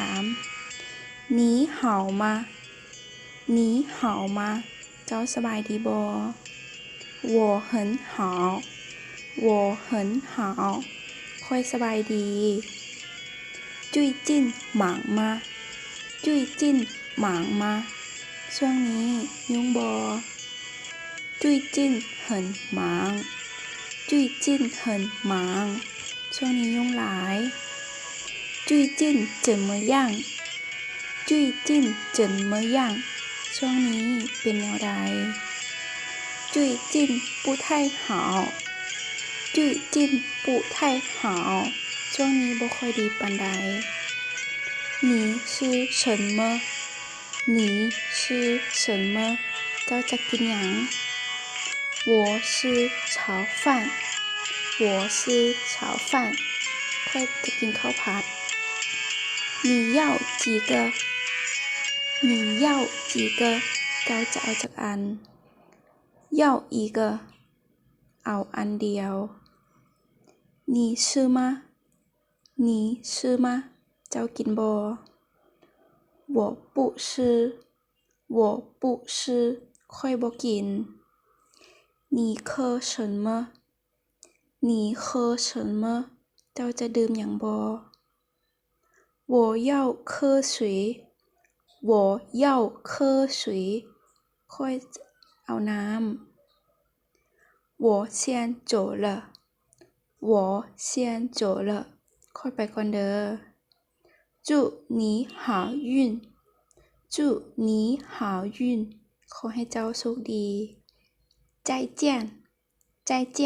າມ 你好吗? 你好吗? ເຈົ້າສະບາຍດີບໍ່? 我很好 我很好 ຂ້ອຍສະບາຍດີ. 最近忙吗? 最近忙吗? ຊ່ວງນີ້ຫຍຸ້ງບໍ່? 最近很忙 最近很忙 ຊ່ວງນີ້ຫຍຸ້ງຫຼາຍ. 最近怎么样? 最近怎么样? ຊ່ວງນີ້ເປັນແນວໃດ? 最近不太好 最近不太好 ຊ່ວງນີ້ບໍ່ຄ່ອຍດີປານໃດ. 你吃什么? 你吃什么? ເຈົ້າຈະກິນຫຍັງ? 我吃炒饭 我吃炒饭 ຂ້ອຍຈະກິນເຂົ້າຜັດ. 你要几个? 你要几个? ເຈົ້າຈະເອົາຈັກອັນ? 要一个 ເອົາອັນດຽວ. 你吃吗? 你吃吗? ເຈົ້າກິນບໍ່? 我不吃 我不吃 ຂ້ອຍບໍ່ກິນ. 你喝什么? 你喝什么? ເຈົ້າຈະດື່ມຫຍັງບໍ່? 我要喝水 我要喝水 ຂ້ອຍເອົານ້ຳ. 我先走了 我先走了 ຂ້ອຍໄປກ່ອນເດີ. 祝你好运 祝你好运 ຂໍໃຫ້ເຈົ້າໂຊກດີ. 再见 再见